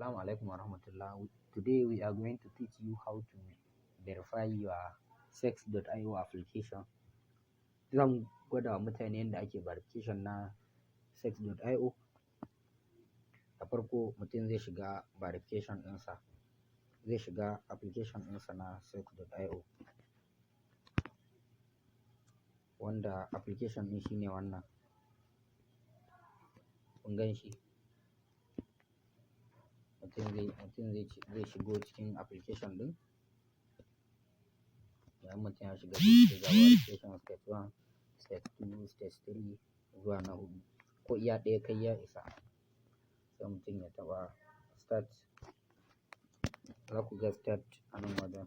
Assalamu alaikum wa rahmatullah. Today we are going to teach you how to verify your sex.io application. Zan gwada wa mutane yadda ake verification na sex.io. Da farko mutum zai shiga verification ɗinsa, zai shiga application ɗinsa na sex.io. Wanda application ɗin shine wannan. Kun gan shi? Mutum zai shigo cikin application ɗin. Idan mutum ya shiga, zai shiga verification step one, step two, step three zuwa na huɗu. Ko iya ɗaya kai ya isa. Sai mutum ya taɓa start. Za ku ga start a nan wajen.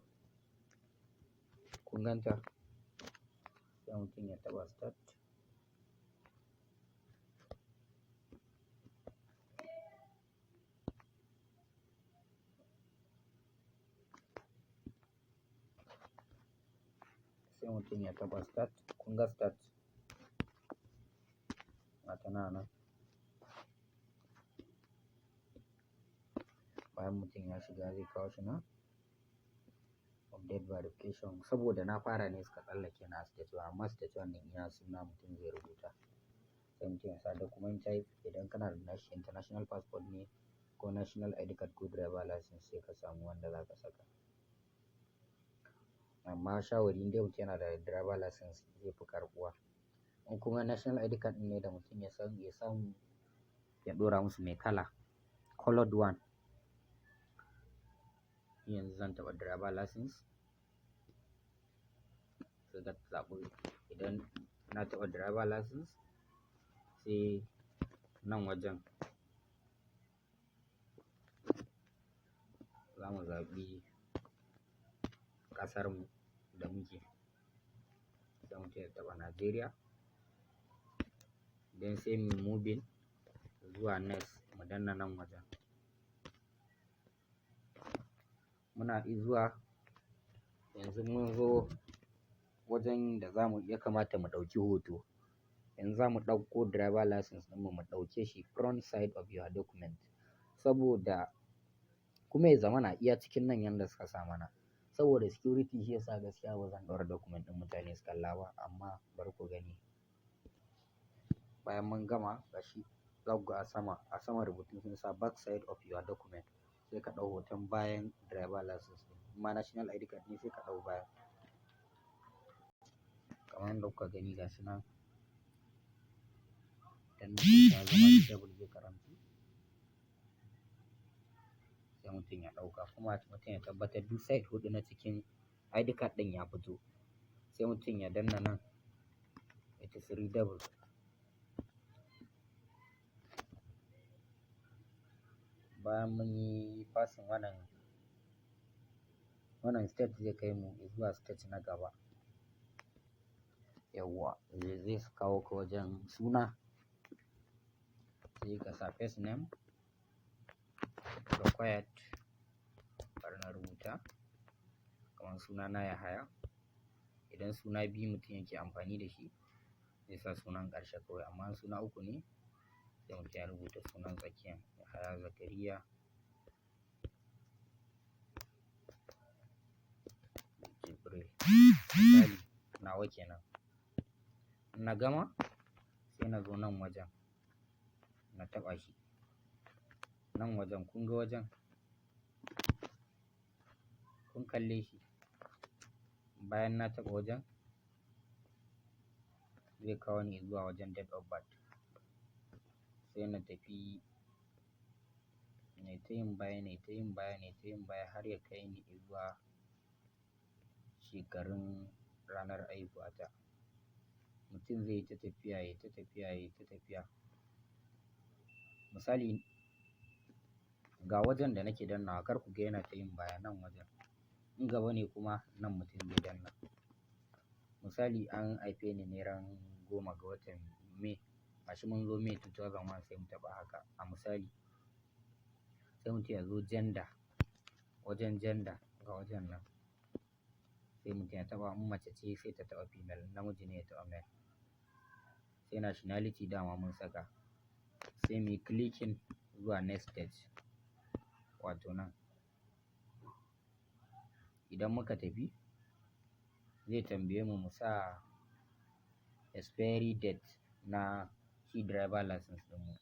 Kun gan ta? Sai mutum ya taɓa start. Sai mutum ya taɓa start. Kun ga start? Gata nan a nan. Bayan mutum ya shiga, zai kawo shi nan. Update verification. Saboda na fara ne suka tsallake na stage one, amma stage one ɗin iya suna mutum zai rubuta. Sai mutum ya sa document type. Idan kana da international passport ne ko national ID card ko driver license, sai ka samu wanda za ka saka. Amma shawari, in dai mutum yana da driver license zai fi karɓuwa. In kuma national ID card ne da mutum ya san ya samu, ya ɗora musu mai kala, colored one. Yanzu zan taɓa driver license. Sai ka zaɓi. Idan na taɓa driver license, sai nan wajen za mu zaɓi ƙasarmu da muke. Sai mutum ya taɓa Nigeria. Then sai mu moving zuwa next, mu danna nan wajen. Muna zuwa yanzu, mun zo wajen da zamu ya kamata mu ɗauki hoto. Yanzu za mu ɗauko driver license ɗinmu, mu ɗauke shi front side of your document. Saboda kuma ya zamana iya cikin nan yanda suka sa mana. Saboda security, shi yasa gaskiya ba zan ɗaura document ɗin mutane su kalla ba, amma bari ku gani. Bayan mun gama, gashi za ku ga a sama rubutun sun sa back side of your document. Sai ka ɗau hoton bayan driver license ɗin. In ma national ID card ne, sai ka ɗau baya. Kamar yadda kuka gani, gashi nan. Idan ya zama readable, zai karantu. Sai mutum ya ɗauka, kuma mutum ya tabbatar duk side huɗu na cikin ID card ɗin ya fito. Sai mutum ya danna nan, it is readable. Bayan mun yi passing wannan stage, zai kai mu zuwa stage na gaba. Yauwa, zai kawo ka wajen suna. Sai ka sa first name required. Bari na rubuta kamar sunana Yahaya. Idan suna biyu mutum yake amfani da shi, zai sa sunan ƙarshe kawai. Amma in suna uku ne, sai mutum ya rubuta sunan tsakiyan, Yahaya Zakariya Jibril. Misali, nawa kenan. In na gama, sai na zo nan wajen na taɓa shi. Nan wajen, kun ga wajen? Kun kalle shi? Bayan na taɓa wajen, zai kawo ni zuwa wajen date of birth. Sai na tafi, nai ta yin baya, nai ta yin baya, nai ta yin baya har ya kai ni zuwa shekarun ranar haihuwata. Mutum zai yi ta tafiya, yayi ta tafiya, yayi ta tafiya. Misali, ga wajen da nake dannawa, kar ku ga yana ta yin baya, nan wajen. In gaba ne kuma, nan mutum zai danna. Misali, an haife ni ne ran 10 ga watan May. Gashi mun zo May 2001, sai mu taɓa haka a misali. Sai mutum ya zo gender, wajen gender, ga wajen nan. Sai mutum ya taɓa, in mace ce sai ta taɓa female, namiji ne ya taɓa male. Sai nationality, dama mun saka. Sai muyi clicking zuwa next stage. Wato nan. Idan muka tafi, zai tambaye mu mu sa expiry date na shi driver license ɗinmu.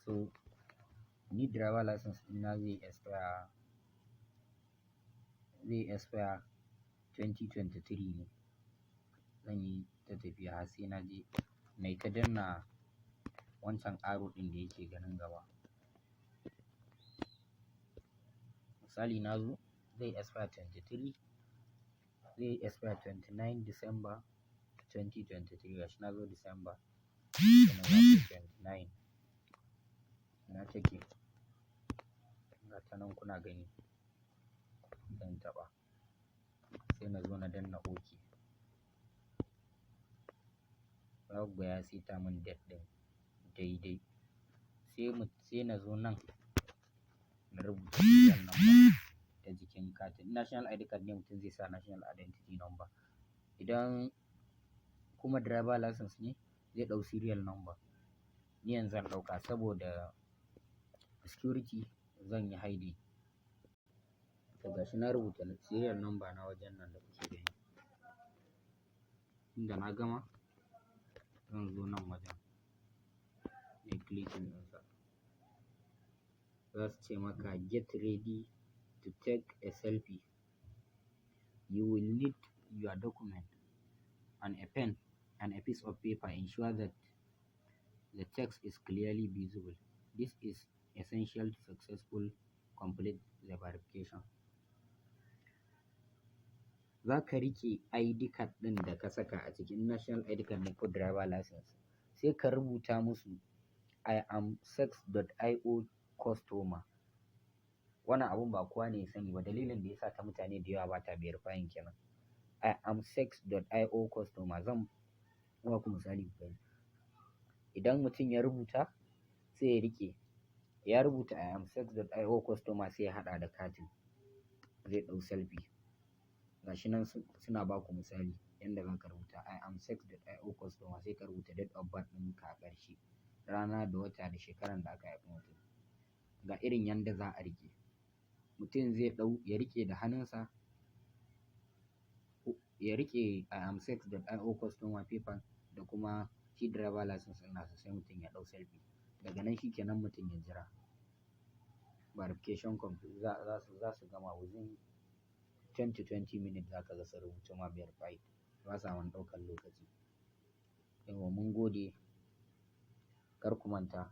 So ni driver license ɗina zai expire 2023 ne. Zan yi ta tafiya har sai na je nayi ta danna wancan arrow ɗin da yake ganin gaba. Misali, na zo zai expire 23, zai expire 29 December 2023. Gashi na zo December, sai na zaɓi 29. Ina take? Ga ta nan kuna gani. Zan taɓa. Sai na zo na danna OK. Za ku ga ya saita mun date ɗin daidai. Sai na zo nan na rubuta serial number ta jikin katin. National ID card ne, mutum zai sa national identity number. Idan kuma driver license ne, zai ɗau serial number. Ni yanzu zan ɗauka, saboda security zan yi hiding. To, gashi na rubuta serial number na wajen nan da kuke gani. Inda na gama, zan zo nan wajen nayi clicking ɗinsa. Za su ce maka, "Get ready to take a selfie. You will need your document and a pen and a piece of paper. Ensure that the text is clearly visible. This is essential to successful complete the verification." Za ka riƙe ID card ɗin da ka saka a cikin, national ID card ne ko driver license. Sai ka rubuta musu, "I am sex.io customer." Wannan abun ba kowa ne ya sani ba. Dalilin da ya sa ta mutane da yawa ba ta verifying kenan. "I am sex.io customer." Zan ba ku misali ku gani. Idan mutum ya rubuta, sai ya riƙe. Ya rubuta "I am sex.io customer", sai ya haɗa da katin. Zai ɗau selfie. Gashi nan suna ba ku misali yanda za ka rubuta "I am sex.io customer", sai ka rubuta date of birth ɗinka a ƙarshe. Rana da wata da shekaran da aka haifi mutum. Ga irin yanda za a riƙe. Mutum zai ɗau, ya riƙe da hannunsa, ya riƙe "I am sex.io customer" paper da kuma shi driver license ɗin nasa, sai mutum ya ɗau selfie. Daga nan shi kenan, mutum ya jira. Verification complete. Za su gama within 10 to 20 minutes, za ka ga sun rubuto ma verified. Ba sa wani ɗaukan lokaci. Yauwa, mun gode. Kar ku manta.